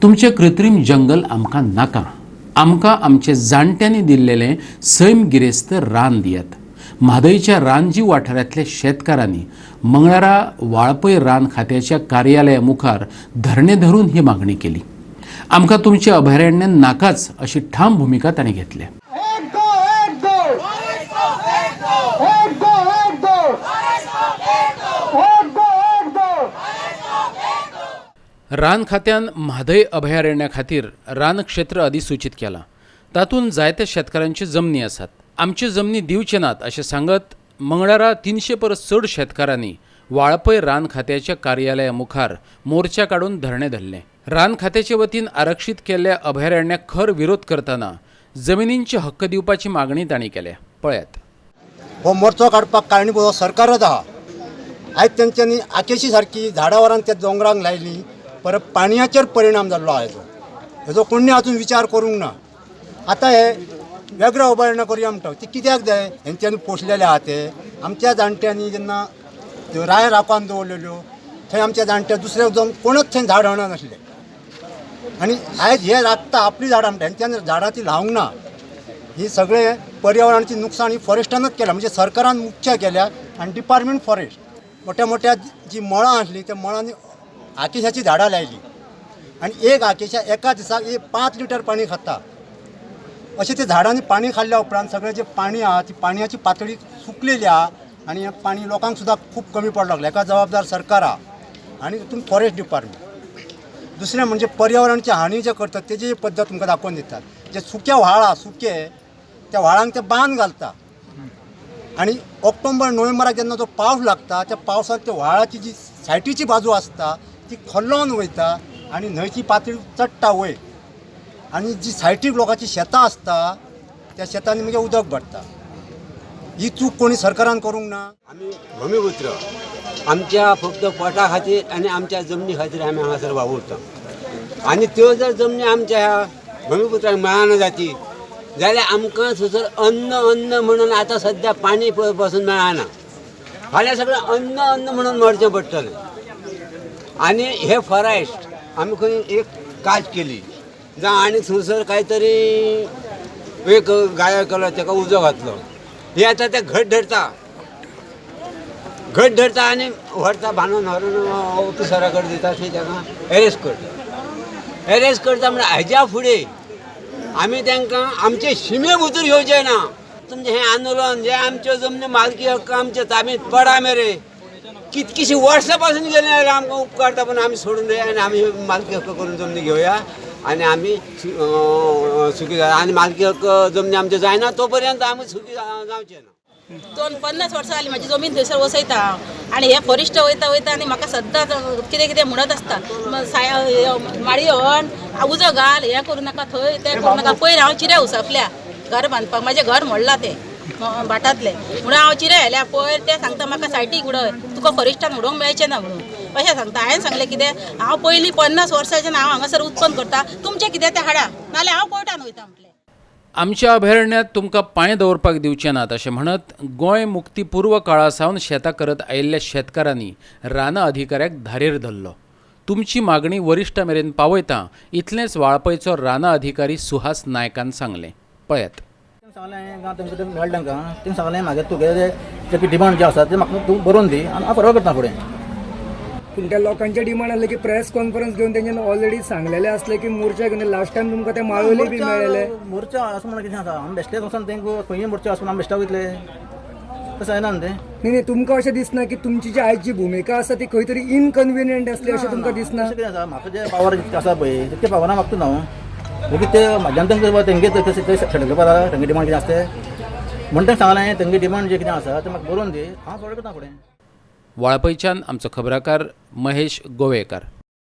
तुमचें कृत्रीम जंगल आमकां नाका. आमकां आमचे जाणट्यांनी दिल्लेलें सैम गिरेस्त रान दियात. म्हादयच्या रानजीव वाठारांतल्या शेतकारांनी मंगळारा वाळपय रान खात्याच्या कार्यालया मुखार धरणे धरून ही मागणी केली. आमकां तुमचें अभयारण्य नाकाच अशी ठाम भुमिका तांणी घेतल्या. एक दो, एक दो, एक दो, एक दो, एक दो, एक दो. रान खात्यान म्हादय अभयारण्या खातीर रान क्षेत्र अधिसूचीत केलां. तातूंत जायत्या शेतकारांच्यो जमनी आसात. आमच्यो जमनी दिवचे नात अशें सांगत मंगळारा 300 परस चड शेतकारांनी वाळपय रान खात्याच्या कार्यालया मुखार मोर्चा काडून धरणें धरलें. रान खात्याचे वतीन आरक्षीत केल्ल्या अभयारण्याक खर विरोध करतना जमिनींचे हक्क दिवपाची मागणी तांणी केल्या. पळयात. हो मोर्चो काडपाक कारणीभूत हो सरकारच आहा. आयज तेंच्यांनी आकेशी सारकी झाडां व्हरून त्या दोंगरांक लायली, परत पाणयाचेर परिणाम जाल्लो आहा. हेजो कोणी अजून विचार करूंक ना. आतां हे वेगळें अभयारण्य करुया म्हणटा, ती कित्याक जाय? हेंच्यांनी पोसलेले आहा ते. आमच्या जाणट्यांनी जेन्ना त्यो राय राखून दवरलेल्यो, थंय आमच्या जाणट्या दुसरे जावन कोणच थंय झाड हणनासले. आनी आयज हे राखता आपली झाडां म्हणटा, हेंच्यांनी झाडां ती लावंक ना. ही सगळे पर्यावरणाची नुकसान ही फॉरेस्टानच केल्या, म्हणजे सरकारान मुख्य केल्या आनी डिपार्टमेंट फॉरेस्ट. मोठ्या मोठ्या जी मळां आसली, त्या मळांनी आकेशाची झाडां लायली आनी एक आकेशा एका दिसाक एक 5 लिटर पाणी खाता. अशें ते झाडांनी पाणी खाल्ल्या उपरांत सगळें जें पाणी आहा, ती पाणयाची पातळी सुकलेली आहा आनी हें पाणी लोकांक सुद्दां खूब कमी पडूंक लागलें. हेका जबाबदार सरकार आहा आनी तितून फॉरेस्ट डिपार्टमेंट. दुसरें म्हणजे पर्यावरणाची हानी जे करतात, तेजी पद्दत तुमकां दाखोवन दितात. जे सुके व्हाळ आहा, सुके त्या व्हाळांक ते बांद घालता आनी ऑक्टोबर नोव्हेंबराक जेन्ना तो पावस लागता, त्या पावसाक त्या व्हाळाची जी सायटीची बाजू आसता, ती खोल्लोन वयता आनी न्हंयची पातळी चडटा वयर आनी जी सायटीक लोकांची शेतां आसता, त्या शेतांनी मागीर उदक भरता. ही चूक कोणी सरकारान करूंक ना. आमी भूमिपुत्र आमच्या फक्त पोटा खातीर आनी आमच्या जमनी खातीर आमी हांगासर वावुरता. आनी त्यो जर जमनी आमच्या ह्या भूमिपुत्रांक मेळना जाती जाल्यार आमकां थंयसर अन्न अन्न म्हणून आतां सद्या पाणी पसून मेळना. फाल्यां सगळें अन्न अन्न म्हणून मरचें पडटलें. आनी हे फॉरेस्ट आमी खंय एक काज केली जावं आनी थंयसर कांय तरी एक गायो केलो, ताका उजो घातलो, हे आतां ते घट धरता, घट धरता आनी व्हरता बांदून, व्हरून ऑफिसरा कडेन दिता. थंय ताका एरेस्ट करता. एरेस्ट करता म्हणल्यार हेज्या फुडें आमी तांकां आमचे शिमे भितर येवचे ना. तुमचें हें आंदोलन जे आमच्यो जमनी मालकी हक्क आमच्या ताब्यांत पडा मेरे कितकीशीं वर्सां पासून गेलीं जाल्यार आमकां उपकारता, पूण आमी सोडून दिया आनी आमी मालकी हक्क करून जमनी घेवया आनी आमी सुखी जाया. आनी मालकी हक्क जमनी आमचे जायना तो पर्यंत आमी सुखी जावचे ना. 52 वर्सां जालीं, म्हाजी जमीन थंयसर वसयता हांव आनी हे फॉरेस्ट वयता वयता आनी म्हाका सद्दां कितें कितें म्हणत आसता, माडयो हण, उजो घाल, हें करूं नाका थंय, तें करूं नाका. पयर हांव चिरे उसपल्या घर बांदपाक. म्हाजें घर मोडलां तें भाटांतलें म्हणून हांव चिरे व्हेल्या पयर. ते सांगता म्हाका, सायटीक उडय, तुका फॉरेस्टान उडोवंक मेळचें ना म्हणून अशें सांगता. हांवें सांगलें, कितें हांव पयलीं 50 वर्सांच्यान हांव हांगासर उत्पन्न करता, तुमचें कितें तें हाडा, नाल्यार हांव कोर्टान वयता म्हटलें. आमच्या अभयारण्यात तुमकां पांय दवरपाक दिवचे नात अशें म्हणत गोंय मुक्तीपूर्व काळा सावन शेतां करत आयिल्ल्या शेतकारांनी रानां अधिकाऱ्याक धारेर धरलो. तुमची मागणी वरिश्ठ मेरेन पावयता, इतलेंच वाळपयचो रानां अधिकारी सुहास नायकान सांगलें. पळयात. सांगलें गांव तेंकां मेळ्ळें तांकां. तेंकां सांगलें, मागीर तुगेले जे डिमांड जे आसा ते म्हाका तूं बरोवन दी आनी हांव फॉरवर्ड करता फुडें. पूण त्या लोकांचे डिमांड आसले की प्रेस कॉन्फरन्स घेवन तेंच्यानी ऑलरेडी सांगलेले असले की मोर्चा घेवन. लास्ट टायम तुमकां ते माळवली बी मेळ्ळेले. मोर्चा असो म्हणून कितें आसा, आमी बेश्टेच वचोन तेंकां खंय मोर्चा वचून आमी बेश्टा वयतले, तशें जायना न्हू तें. न्ही न्ही, तुमकां अशें दिसना की तुमची जी आयची भुमिका आसा ती खंय तरी इनकन्विनियंट आसली अशें तुमकां दिसना? तशें कितें आसा, म्हाका जे पावर जितके आसा पळय, तितके पावरान वागता ना हांव. मागीर ते म्हाज्यान तांकां तेंगे तशें ते सेटल करपा, तेंगे डिमांड कितें आसा तें म्हण तांकां सांगलें, तेंगे डिमांड जे कितें आसा तें म्हाका बरोवन दी, हांव फॉरवर्ड करता फुडें. वाळपयच्यान आमचो खबराकार महेश गोवेकार.